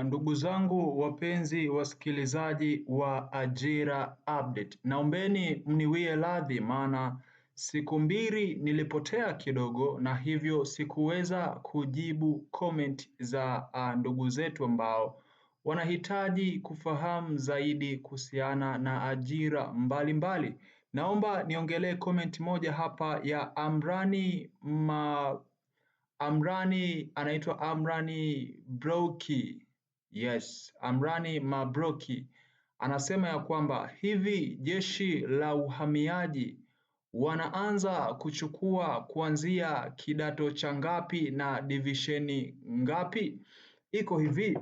Ndugu zangu wapenzi wasikilizaji wa Ajira Update, naombeni mniwie radhi, maana siku mbili nilipotea kidogo na hivyo sikuweza kujibu comment za ndugu zetu ambao wanahitaji kufahamu zaidi kuhusiana na ajira mbalimbali mbali. Naomba niongelee comment moja hapa ya Amrani Amrani anaitwa Amrani Broki. Yes, Amrani Mabroki anasema ya kwamba hivi jeshi la uhamiaji wanaanza kuchukua kuanzia kidato cha ngapi na divisheni ngapi? Iko hivi,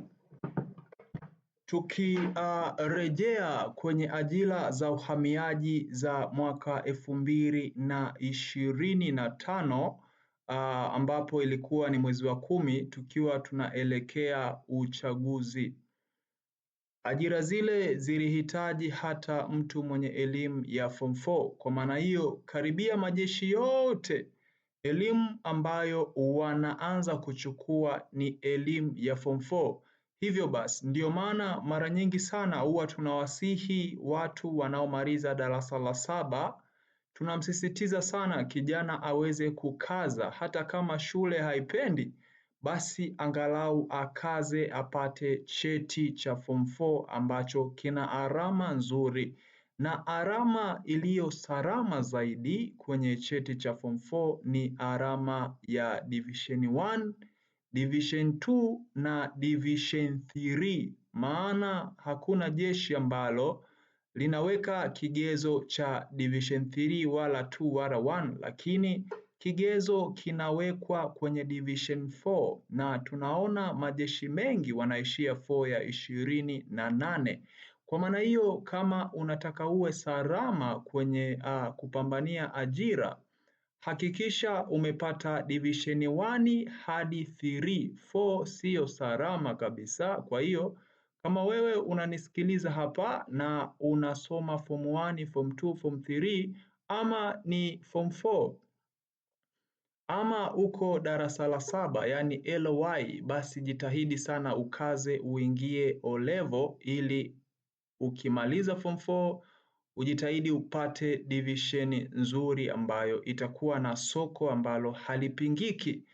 tukirejea kwenye ajira za uhamiaji za mwaka 2025 ambapo ilikuwa ni mwezi wa 10 tukiwa tunaelekea uchaguzi. Ajira zile zilihitaji hata mtu mwenye elimu ya form 4. Kwa maana hiyo, karibia majeshi yote elimu ambayo wanaanza kuchukua ni elimu ya form 4. Hivyo basi, ndiyo maana mara nyingi sana huwa tunawasihi watu wanaomaliza darasa la saba, tunamsisitiza sana kijana aweze kukaza, hata kama shule haipendi, basi angalau akaze apate cheti cha form 4 ambacho kina alama nzuri, na alama iliyo salama zaidi kwenye cheti cha form 4 ni alama ya division 1, division 2 na division 3, maana hakuna jeshi ambalo linaweka kigezo cha division 3 wala 2 wala 1, lakini kigezo kinawekwa kwenye division 4 na tunaona majeshi mengi wanaishia 4 ya 28. Kwa maana hiyo, kama unataka uwe salama kwenye kupambania ajira, hakikisha umepata division 1 hadi 3. 4 siyo salama kabisa. Kwa hiyo kama wewe unanisikiliza hapa na unasoma form 1, form 2, form 3 ama ni form 4 ama uko darasa la saba yani LY, basi jitahidi sana ukaze uingie O level ili ukimaliza form 4 ujitahidi upate division nzuri ambayo itakuwa na soko ambalo halipingiki.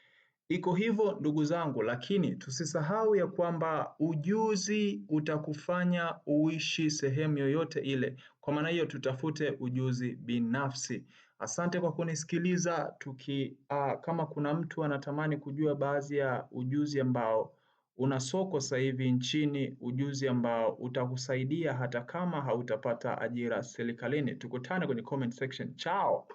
Iko hivyo ndugu zangu, lakini tusisahau ya kwamba ujuzi utakufanya uishi sehemu yoyote ile. Kwa maana hiyo, tutafute ujuzi binafsi. Asante kwa kunisikiliza. Kama kuna mtu anatamani kujua baadhi ya ujuzi ambao una soko sasa hivi nchini, ujuzi ambao utakusaidia hata kama hautapata ajira serikalini. Tukutane kwenye comment section. Chao.